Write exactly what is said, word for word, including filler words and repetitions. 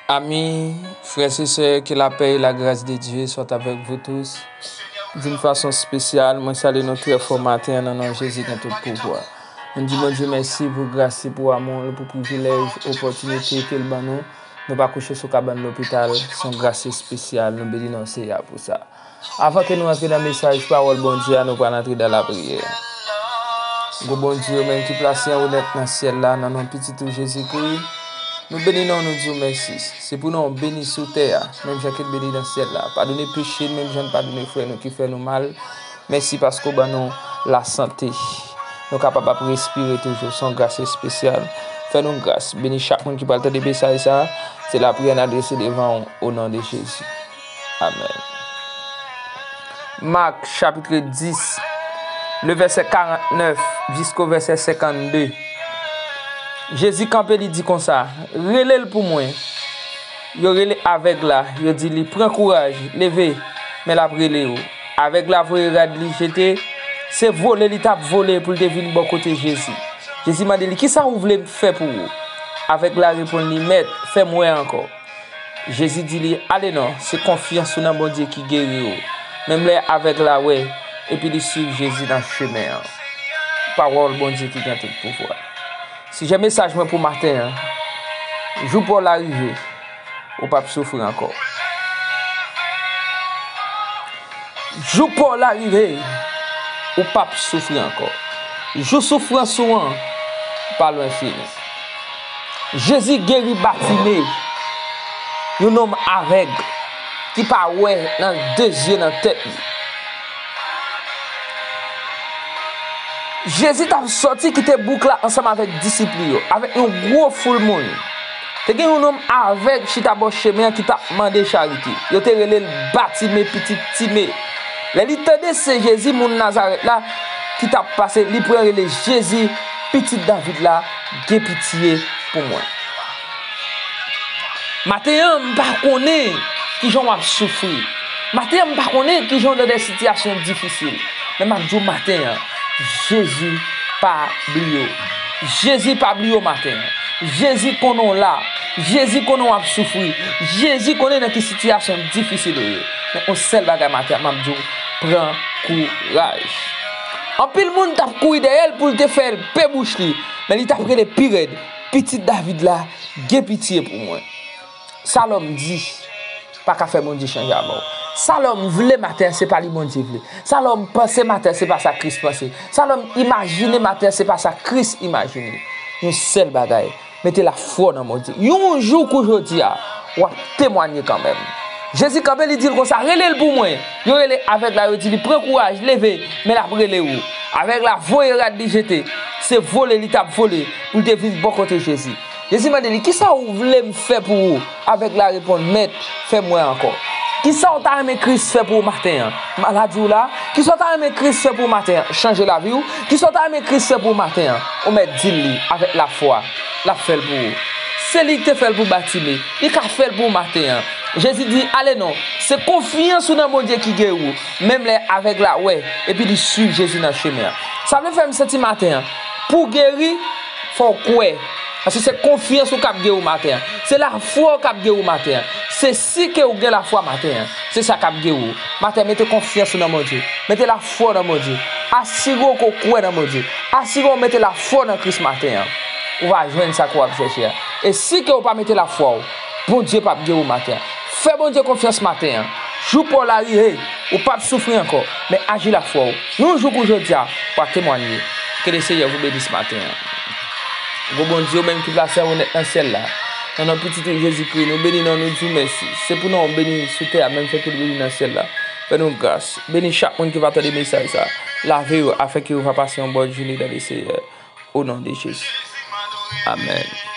Amis, frères et sœurs, que la paix et la grâce de Dieu soient avec vous tous. D'une façon spéciale, mwen salye nou trè fò maten an nan non Jezi ki gen tout pouvwa. Nou di Bondye mèsi pou gras li, pou amou l, pou privilèj, opòtinite ke l ban nou. Nou pa kouche sou kabann lopital, se yon gras espesyal, nou beni non Seyè a pou sa. Avan ke nou antre nan mesaj pawòl Bondye a, nou pral antre dan lapriyè. Gwo Bondye, ou menm ki plase an onèt nan syèl la, nan non Pitit ou Jezikri, nou beni non w, nou di w mèsi. Se pou non w beni sou tè a, menm jan ke l beni nan syèl la. Padone peche n, menm jan n padone frè nou ki fè nou mal. Mèsi paske w ban nou lasante. Nou kapab ap respire toujou. Se yon gras espesyal. Fè nou gras. Beni chak moun ki pral tande mesaj sa a. Se lapriyè n adrese devan w, o non de Jezi. Amèn. Mak, chapitre dis, le vèsè karantnèf jisko vèsè senkannde. Jezi kanpe, li di konsa, rele l pou mwen. Yo rele avèg la, yo di li, pran kouraj, leve, men l ap rele w. Avèg la voye rad li jete, se vole li t ap vole pou l te vin bò kote Jezi. Jezi mande li, kisa ou vle m fè pou ou? Avèg la reponn li, mèt, fè m wè ankò. Jezi di li, ale non, se konfyans ou nan Bondye ki geri w. Menm lè avèg la wè, epi li swiv Jezi nan chemen an. Pawòl Bondye ki gen tout pouvwa. Sijè mesaj mwen pou maten an, jou pa w la rive, ou p ap soufri ankò. Jou pa w la rive, ou p ap soufri ankò. Jou soufrans ou an pa lwen fini. Jezi geri Batime, yon nonm avèg ki pa wè nan de zye nan tèt li. Jezi t ap sòti kite bouk la ansanm avèk disip li yo, avèk yon gwo foul moun. Te gen yon nonm avèg chita bò chemen an ki t ap mande charite. Yo te rele l Batime, pitit Time. Lè li tande se Jezi, moun Nazarèt la, ki t ap pase, li pran rele, Jezi, pitit David la, gen pitye pou mwen. Maten an, m pa konnen kijan w ap soufri. Maten an, m pa konnen kijan w nan de sitiyasyon difisil. Men m ap di w maten an, Jezi pa bliye w. Jezi pa bliye w maten an. Jezi konnen w la. Jezi konnen w ap soufri. Jezi konnen nan ki sitiyasyon difisil ou ye. Men yon sèl bagay maten an, m ap di w, pran kouraj. Anpil moun t ap kouri dèyè l pou l te fè l pe bouch li, men li t ap rele pi rèd, pitit David la, gen pitye pou mwen. Sa lòm di pa ka fè Bondye chanje avè w. Sa lòm vle maten an, se pa li Bondye vle. Sa lòm panse maten an, se pa sa Kris panse. Sa lòm imajine maten an, se pa sa Kris imajine. Yon sèl bagay, mete lafwa w nan Bondye. Yon jou kou jodi a, w ap temwanye kanmenm. Jezi kanpe, li di l konsa, rele l pou mwen. Yo rele avèg la, yo di li, pran kouraj, leve, men l ap rele w. Avèg la voye rad li jete. Se vole li t ap vole pou l te vin bò kote Jezi. Jezi mande li, kisa w vle m fè pou ou? Avèg la reponn, mèt, fè m wè ankò. Kisa w ta renmen Kris fè pou ou maten an? Maladi w la? Kisa w ta renmen Kris fè pou ou maten an? Chanje lavi w? Kisa w ta renmen Kris fè pou ou maten an? Ou mèt di l li avèk lafwa, l ap fè l pou ou. Se li ki te fè l pou Batime, li ka fè l pou ou maten an. Jezi di, ale non, se konfyans ou nan Bondye ki geri w. Menm lè avèg la wè, epi li swiv Jezi nan chemen an. Sa vle fè m santi maten an, pou w geri, fò w kwè. Paske se konfyans ou k ap geri w maten an. Se lafwa w k ap geri w maten an. Se si ke w gen lafwa maten an. Se sa k ap geri w. Maten an, mete konfyans ou nan Bondye. Mete lafwa w nan Bondye. Asire w ke w kwè nan Bondye. Asire w mete lafwa w nan Kris maten an. Ou va jwenn sa ke w ap chèche a. E si ke w pa mete lafwa w, Bondye p ap geri w maten an. Fè Bondye konfyans maten an. Jou pa w la rive, ou p ap soufri ankò, men aji lafwa w. Yon jou kou jodi a, w a temwanye. Ke le Seyè vou beni maten an. Gwo Bondye, ou menm ki plase an onèt nan syèl la, nan non Pitit ou Jezikri, nou beni non w, nou di w mèsi. Se pou non w beni sou tè a, menm jan ke l beni nan syèl la. Fè nou gras. Beni chak moun ki va tande mesaj sa. Lave yo, afenke yo va pase yon bòn jounen dan le Seyè. O non de Jezi. Amèn.